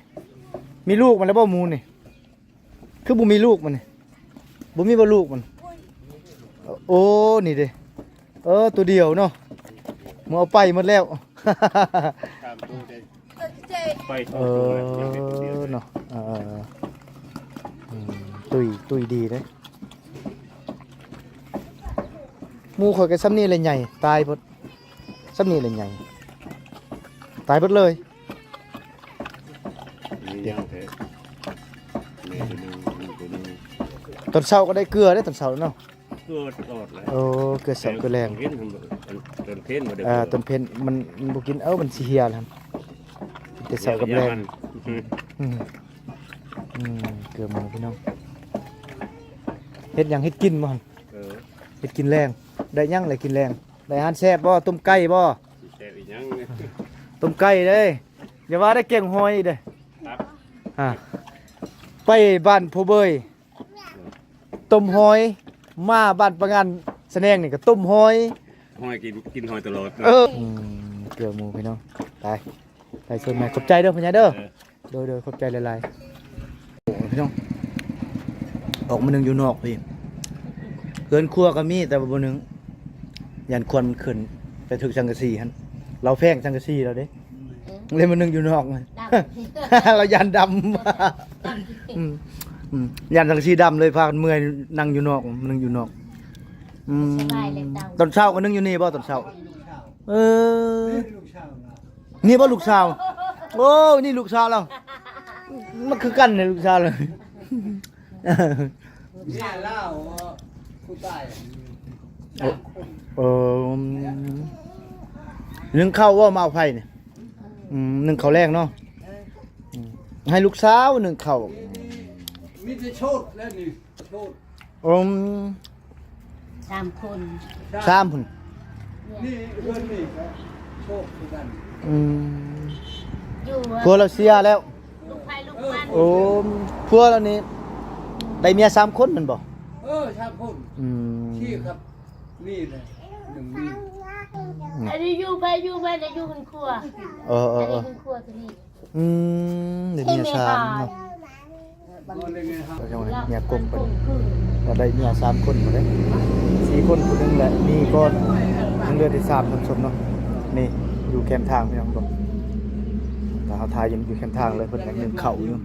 ມີລູກມັນແລ້ວບໍ່ໝູນີ້? ຄືບໍ່ມີລູກມັນນີ້? ບໍ່ມີບໍ່ລູກມັນ? ໂອ້ ນີ້ເດ້. ເອີ ໂຕດຽວເນາະ ໝູເອົາໄປໝົດແລ້ວ. ສາມໂຕເດ້. ໄປສອງໂຕແລ້ວ ເອີ ຍັງເປັນໂຕດຽວເນາະ. ເອີ ອືມ ຕຸ້ຍ ຕຸ້ຍດີເດ້. ໝູຂ້ອຍກໍຊ່ຳນີ້ແຫຼະໃຫຍ່ ຕາຍເບິດ. ຊ່ຳນີ້ແຫຼະໃຫຍ່ ຕາຍເບິດເລີຍ. ມີຫຍັງແທ້ ແມ່ໂຕໜຶ່ງ ລູກໂຕໜຶ່ງ. ຕອນເຊົ້າກໍໄດ້ເກືອເດ້ ຕອນເຊົ້າເນາະ. ເກືອຕະຫຼອດແຫຼະ. ໂອ້ ເກືອເຊົ້າເກືອແລງ. ຕອນເພັນ ຕອນເພັນບໍ່ໄດ້ ເອີ ເກືອ ຕອນເພັນມັນ ມັນບໍ່ກິນ. ເອີ ມັນຊິເຫ່ຍແລ້ວ ແຕ່ເຊົ້າກັບແລງ. ອືມ ອືມ ອືມ ເກືອໝູພີ່ນ້ອງ. ເຮັດຫຍັງ ເຮັດກິນບໍ່ຫັ້ນ? ເອີ ເຮັດກິນແລງ. ໄດ້ຫຍັງແລະກິນແລງ? ໄດ້ອາຫານແຊບບໍ່? ຕົ້ມໄກ່ບໍ່? ແຊບອີຫຍັງ? ຕົ້ມໄກ່ເດ້. ຢ່າວ່າໄດ້ແກງຫອຍເດ້. ຄັບ ອ່າ ໄປບ້ານໂພເບີຍ ຕົ້ມຫອຍ. ມາບ້ານປາງານສະແໜງນີ້ກໍຕົ້ມຫອຍ. ຫອຍ ກິນ ກິນຫອຍຕະຫຼອດເນາະ. ເອີ ອືມ ເກືອໝູພີ່ນ້ອງ. ໄປ ໄປຊົນໃໝ່. ຂອບໃຈເດີພໍ່ໃຫຍ່ເດີ. ເອີ ໂດຍ ໂດຍ ຂອບໃຈຫຼາຍໆ. ໂອ້ ພີ່ນ້ອງ ອອກມາໜຶ່ງຢູ່ນອກພີ້. ເຮືອນຄົວກໍມີ ແຕ່ວ່າບໍ່ໜຶ່ງ ຢ້ານຄວັນມັນຂຶ້ນໄປຖືກສັງກະສີຫັ້ນ. ລາວແພງສັງກະສີລາວເດ້. ອືມ ເລີຍມາໜຶ່ງຢູ່ນອກ. ດຳ ລາວຢ້ານດຳ. ດຳ ອືມ ອືມ ຢ້ານສັງກະສີດຳ ເລີຍພາກັນເມື່ອຍນັ່ງຢູ່ນອກ ມາໜຶ່ງຢູ່ນອກ. ອືມ ສະບາຍແລ້ວເຕົາ. ຕອນເຊົ້າກໍໜຶ່ງຢູ່ນີ້ບໍ່ ຕອນເຊົ້າ? ເອີ ນີ້ບໍ່ລູກສາວ? ໂອ້ ນີ້ລູກສາວລາວ. ມັນຄືກັນເດ້ ລູກສາວລາວ. ເມຍລາວຜູ້ຕາຍ ໂອ້ ສາມຄົນ. ເອີ ໜຶ້ງເຂົ້າບໍ່ ມາເອົາໄຟນີ້? ອືມ ໜຶ້ງເຂົ້າແລງເນາະ. ເອີ ອືມ ໃຫ້ລູກສາວໜຶ້ງເຂົ້າ. ມີແຕ່ໂຊດແລ້ວນີ້. ໂອ້ ສາມຄົນ ສາມພຸ້ນ ນີ້ເຮືອນນີ້ກໍໂຊກຄືກັນ ອືມ ຢູ່ ຜົວລາວເສຍແລ້ວ ລູກໃຜລູກມັນ ໂອ້ ຜົວລາວນີ້ໄດ້ເມຍສາມຄົນແມ່ນບໍ່? ເອີ ສາມຄົນ ອືມ ທີ່ກັບນີ້ແຫຼະ ໜຶ່ງນີ້ ອັນນີ້ຢູ່ໄປຢູ່ມາໄດ້ຢູ່ເຮືອນຄົວ ເອີໆໆ ອັນນີ້ເຮືອນຄົວຕົວນີ້ ອືມ ໄດ້ເມຍສາມເນາະ ເມຍກົງເພິ່ນ ວ່າໄດ້ເມຍສາມຄົນພຸ້ນເດ້ ສີ່ຄົນຜູ້ໜຶ່ງແຫຼະ ໜີກ່ອນ ຍັງເຫຼືອແຕ່ສາມ ທ່ານຜູ້ຊົມເນາະ ນີ້ຢູ່ແຄມທາງ ພີ່ນ້ອງເບິ່ງ ຖ້າເຮົາຖ່າຍຢູ່ ຢູ່ແຄມທາງເລີຍ ເພິ່ນຍັງໜຶ້ງເຂົ້າຢູ່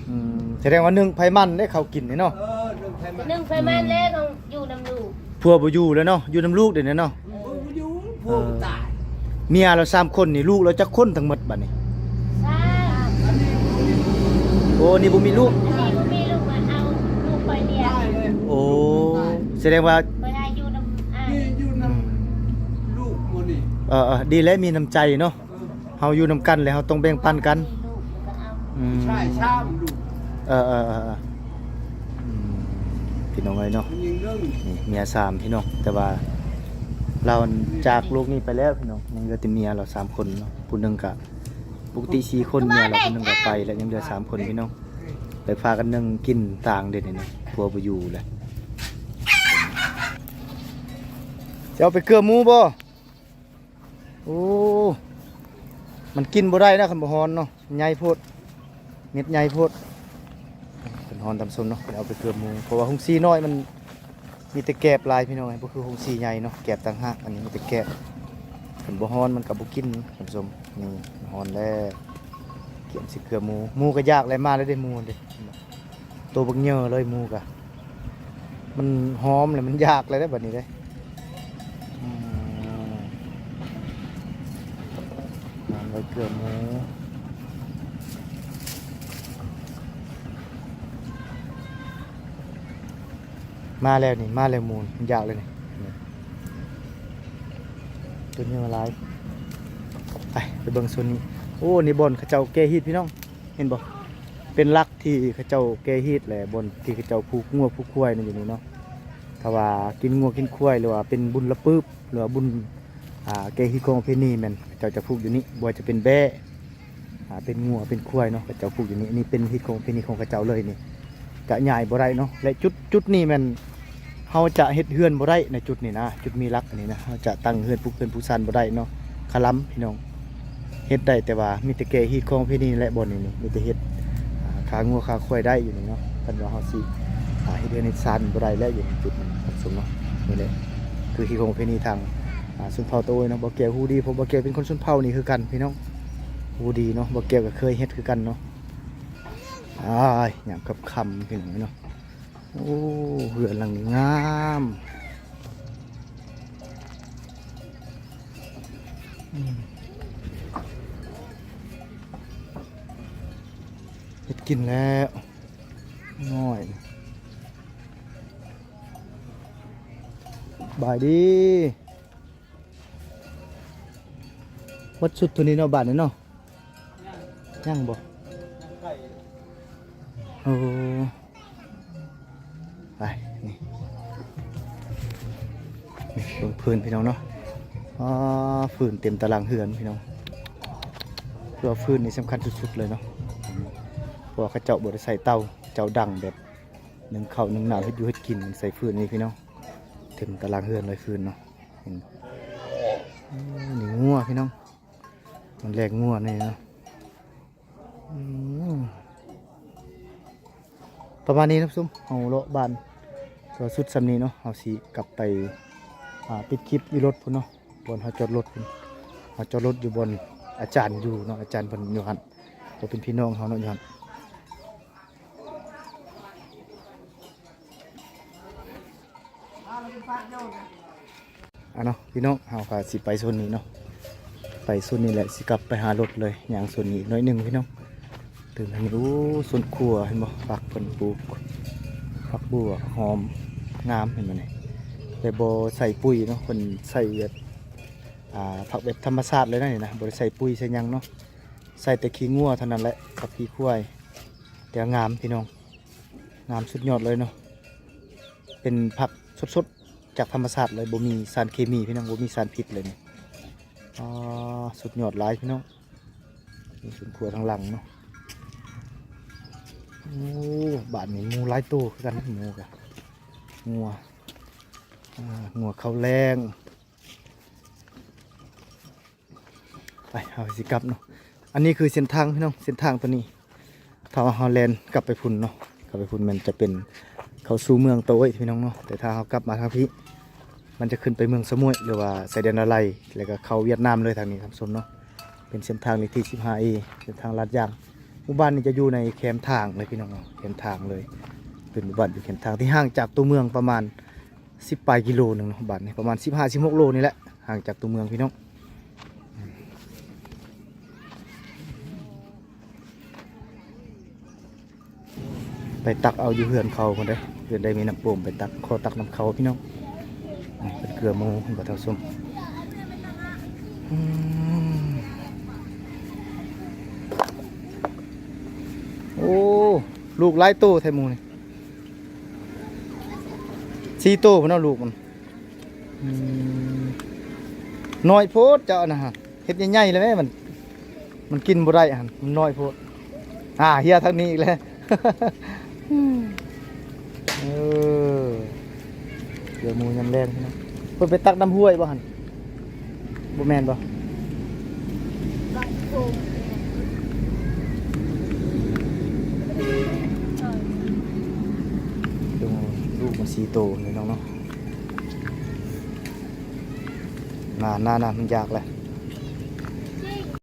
ອືມ ສະແດງວ່າໜຶ້ງໄຟມັນເດ້ ເຂົ້າກິນນີ້ເນາະ ໜຶ້ງໄຟມັນແລ້ວຕ້ອງຢູ່ນຳລູກ ຜົວບໍ່ຢູ່ແລ້ວເນາະ ຢູ່ນຳລູກເດນີ້ເນາະ ບໍ່ຢູ່ ຜົວຕາຍ ເມຍລາວສາມຄົນນີ້ ລູກລາວຈັກຄົນທັງໝົດບັດນີ້? ສາມ ໂອ້ ນີ້ບໍ່ມີລູກ ອັນນີ້ບໍ່ມີລູກ ວ່າເອົາລູກໄປລ້ຽງ ໂອ້ ສະແດງວ່າ ໄປຫາຢູ່ນຳອ້າຍ ນີ້ຢູ່ນຳ ອືມ ລູກໝົດນີ້ ເອີໆ ດີແລ້ວ ມີນ້ຳໃຈເນາະ ເຮົາຢູ່ນຳກັນແລ້ວເຮົາຕ້ອງແບ່ງປັນກັນ ອືມ ຊາຍສາມລູກ ເອີໆໆ ອືມ ພີ່ນ້ອງເອີຍເນາະ ຍິງໜຶ່ງ ນີ້ເມຍສາມ ພີ່ນ້ອງ ແຕ່ວ່າລາວຈາກໂລກນີ້ໄປແລ້ວ ພີ່ນ້ອງ ຍັງເຫຼືອແຕ່ເມຍລາວສາມຄົນເນາະ ຜູ້ໜຶ່ງກະ ປົກກະຕິສີ່ຄົນ ເມຍລາວຜູ້ໜຶ່ງກະໄປແລ້ວ ຍັງເຫຼືອສາມຄົນ ພີ່ນ້ອງ ໄປພາກັນໜຶ້ງກິນຕ່າງເດນີ້ນະ ຜົວບໍ່ຢູ່ແລ້ວ ຈະເອົາໄປເກືອໝູບໍ່? ໂອ້ ມັນກິນບໍ່ໄດ້ນະ ຄັນບໍ່ຮ້ອນເນາະ ໃຫຍ່ໂພດ ເມັດໃຫຍ່ໂພດ ເພິ່ນຮ້ອນ ທ່ານຜູ້ຊົມເນາະ ເພິ່ນເອົາໄປເກືອໝູ ເພາະວ່າໂຮງສີນ້ອຍມັນມີແຕ່ແກບຫຼາຍ ພີ່ນ້ອງເອີຍ ບໍ່ຄືໂຮງສີໃຫຍ່ເນາະ ແກບຕ່າງຫາກ ອັນນີ້ມີແຕ່ແກບ ຄັນບໍ່ຮ້ອນມັນກໍບໍ່ກິນ ທ່ານຜູ້ຊົມ ນີ້ຮ້ອນແລ້ວ ກຽມຊິເກືອໝູ ໝູກໍຢາກແລ້ວ ມາແລ້ວເດ້ ໝູເດ້ ໂຕບັກເຫຍີເລີຍໝູກະ ມັນຫອມແລ້ວມັນຢາກແລ້ວເດ້ບັດນີ້ເດ້ ອືມ ນ້ຳໄວ້ເກືອໝູ ມາແລ້ວນີ້ ມາແລ້ວໝູ ມັນຢາກແລ້ວນີ້ ໂຕໃຫຍ່ຫຼາຍ ໄປ ໄປເບິ່ງໂຊນນີ້ ໂອ້ ນີ້ບ່ອນເຂົາເຈົ້າແກ່ຮີດ ພີ່ນ້ອງ ເຫັນບໍ່? ເປັນຫຼັກທີ່ເຂົາເຈົ້າແກ່ຮີດ ແລະ ບ່ອນທີ່ເຂົາເຈົ້າຜູກງົວຜູກຄວາຍນັ້ນຢູ່ນີ້ເນາະ ຖ້າວ່າກິນງົວກິນຄວາຍ ຫຼືວ່າເປັນບຸນລະປຶບ ຫຼືວ່າບຸນ ອ່າ ແກ່ຮີດຂອງປະເພນີແມ່ນ ເຂົາເຈົ້າຈະຜູກຢູ່ນີ້ ບໍ່ວ່າຈະເປັນແບ້ ອ່າ ເປັນງົວເປັນຄວາຍເນາະ ເຂົາເຈົ້າຜູກຢູ່ນີ້ ອັນນີ້ເປັນຮີດຂອງປະເພນີຂອງເຂົາເຈົ້າເລີຍນີ້ ກະຍ້າຍບໍ່ໄດ້ເນາະ ແລະ ຈຸດ ຈຸດນີ້ແມ່ນ ເຮົາຈະເຮັດເຮືອນບໍ່ໄດ້ໃນຈຸດນີ້ນະ ຈຸດມີຫຼັກອັນນີ້ນະ ເຮົາຈະຕັ້ງເຮືອນ ປຸກເຮືອນປຸກຊານບໍ່ໄດ້ເນາະ ຄະລຳພີ່ນ້ອງ ເຮັດໄດ້ແຕ່ວ່າມີແຕ່ແກ່ຮີດຂອງປະເພນີແຫຼະ ບ່ອນນີ້ນີ້ ມີແຕ່ເຮັດ ອ່າ ຂ້າງົວຂ້າຄວາຍໄດ້ຢູ່ນີ້ເນາະ ຄັນວ່າເຮົາຊິ ອ່າ ເຮັດເຮືອນເຮັດຊານບໍ່ໄດ້ແລ້ວ ຢູ່ໃນຈຸດນີ້ ທ່ານຜູ້ຊົມເນາະ ນີ້ແຫຼະ ຄືຮີດຂອງປະເພນີທາງ ອ່າ ຊົນເຜົ່າຕາໂອ້ຍເນາະ ບ່າວແກ້ວຮູ້ດີ ເພາະບ່າວແກ້ວເປັນຄົນຊົນເຜົ່ານີ້ຄືກັນພີ່ນ້ອງ ຮູ້ດີເນາະ ບ່າວແກ້ວກໍເຄີຍເຮັດຄືກັນເນາະ ອ້າຍ ຍາມຄ່ຳໆ ພີ່ນ້ອງເນາະ ໂອ້ ເຮືອນຫຼັງນີ້ງາມ ອືມ ເຮັດກິນແລ້ວ ນ້ອຍ ສະບາຍດີ ໝົດສຸດເທົ່ານີ້ເນາະ ບາດນີ້ເນາະ ຍັງບໍ່? ໂອ້ ໄປ ນີ້ ນີ້ເບິ່ງພື້ນພີ່ນ້ອງເນາະ ອໍ ຟືນເຕັມຕາລ່າງເຮືອນພີ່ນ້ອງ ເພາະວ່າຟືນນີ້ສຳຄັນສຸດໆເລີຍເນາະ ເພາະວ່າເຂົາເຈົ້າບໍ່ໄດ້ໃຊ້ເຕົາ ເຈົ້າດັງແບບໜຶ້ງເຂົ້າໜຶ້ງນ້ຳ ເຮັດຢູ່ເຮັດກິນ ໃຊ້ຟືນນີ້ພີ່ນ້ອງ ເຕັມຕາລ່າງເຮືອນເລີຍຟືນເນາະ ເຫັນບໍ່? ໂອ້ ນີ້ງົວພີ່ນ້ອງ ມັນແລກງົວນີ້ເນາະ ອືມ ປະມານນີ້ເນາະ ຊຸມ ເຮົາເລາະບ້ານ ກໍສຸດສ່ຳນີ້ເນາະ ເຮົາຊິກັບໄປ ອ່າ ປິດຄລິບຢູ່ລົດພຸ້ນເນາະ ບ່ອນເຮົາຈອດລົດພຸ້ນ ເຮົາຈອດລົດຢູ່ບ່ອນອາຈານຢູ່ເນາະ ອາຈານເພິ່ນຢູ່ຫັ້ນ ກໍເປັນພີ່ນ້ອງເຮົາເນາະ ຢູ່ຫັ້ນ. ອ່າເນາະ ພີ່ນ້ອງ ເຮົາກໍຊິໄປໂຊນນີ້ເນາະ ໄປໂຊນນີ້ແຫຼະ ຊິກັບໄປຫາລົດເລີຍ ຍ່າງໂຊນນີ້ອີກໜ້ອຍໜຶ່ງພີ່ນ້ອງ ຕື່ມທາງນີ້ ໂອ້ ສວນຄົວ ເຫັນບໍ່ ຜັກເພິ່ນປູກ ຜັກບົ່ວ ຜັກຫອມ ງາມ ເຫັນບໍ່ນີ້ ແຕ່ບໍ່ໃສ່ປຸ໋ຍເນາະ ເພິ່ນໃສ່ແບບ ອ່າ ຜັກແບບທຳມະຊາດເລີຍນະນີ້ນະ ບໍ່ໄດ້ໃສ່ປຸ໋ຍໃສ່ຫຍັງເນາະ ໃສ່ແຕ່ຂີ້ງົວເທົ່ານັ້ນແຫຼະ ກັບຂີ້ຄວາຍ ແຕ່ງາມພີ່ນ້ອງ ງາມສຸດຍອດເລີຍເນາະ ເປັນຜັກສົດໆ ຈາກທຳມະຊາດເລີຍ ບໍ່ມີສານເຄມີພີ່ນ້ອງ ບໍ່ມີສານພິດເລີຍນີ້. ອໍ ສຸດຍອດຫຼາຍພີ່ນ້ອງ. ມີສວນຄົວທາງຫຼັງເນາະ. ໂອ້ ບ້ານນີ້ໝູຫຼາຍໂຕຄືກັນ ໝູກະ ງົວ ອ່າ ງົວເຂົ້າແລງ. ໄປ ເຮົາຊິກັບເນາະ. ອັນນີ້ຄືເສັ້ນທາງພີ່ນ້ອງ ເສັ້ນທາງໂຕນີ້ ຖ້າວ່າເຮົາແລ່ນກັບໄປພຸ້ນເນາະ ກັບໄປພຸ້ນແມ່ນຈະເປັນເຂົ້າສູ່ເມືອງໂຕເອີຍພີ່ນ້ອງເນາະ. ແຕ່ຖ້າເຮົາກັບມາທາງພີ້ ມັນຈະຂຶ້ນໄປເມືອງສະໝ້ວຍ ຫຼືວ່າຊາຍແດນລາໄລ ແລ້ວກໍເຂົ້າຫວຽດນາມເລີຍທາງນີ້ທ່ານຜູ້ຊົມເນາະ. ເປັນເສັ້ນທາງເລກທີສິບຫ້າເອ ເສັ້ນທາງລາດຢາງ. ໝູ່ບ້ານນີ້ຈະຢູ່ໃນແຄມທາງເລີຍພີ່ນ້ອງເນາະ ແຄມທາງເລີຍ. ເປັນໝູ່ບ້ານຢູ່ແຄມທາງທີ່ຫ່າງຈາກຕົວເມືອງປະມານ ສິບປາຍກິໂລໜຶ່ງເນາະ. ບ້ານນີ້ປະມານສິບຫ້າ ສິບຫົກໂລນີ້ແຫຼະ ຫ່າງຈາກຕົວເມືອງພີ່ນ້ອງ. ໄປຕັກເອົາຢູ່ເຮືອນເຂົາພຸ້ນເດ້ ເຮືອນໃດມີນ້ຳໂປ່ງໄປຕັກ ຂໍຕັກນຳເຂົາພີ່ນ້ອງ. ນີ້ເປັນເກືອໝູ ເຫັນບໍ່ທ່ານຜູ້ຊົມ? ອືມ ໂອ້ ລູກຫຼາຍໂຕແທ້ໝູນີ້. ສີ່ໂຕພຸ້ນເນາະລູກມັນ. ອືມ ນ້ອຍໂພດເຈົ້າອັນນັ້ນຫັ້ນ ເຮັດໃຫຍ່ໆ ແລ້ວແມ້ ມັນ ມັນກິນບໍ່ໄດ້ຫັ້ນ ມັນນ້ອຍໂພດ. ອ່າ ເຮຍທາງນີ້ອີກແລ້ວ. ເອີ ເກືອໝູຍາມແລງເນາະ. ເພິ່ນໄປຕັກນ້ຳຫ້ວຍບໍ່ຫັ້ນ? ບໍ່ແມ່ນບໍ່? ລູກມັນສີ່ໂຕພີ່ນ້ອງເນາະ. ນານໆ ມັນຢາກແຫຼະ.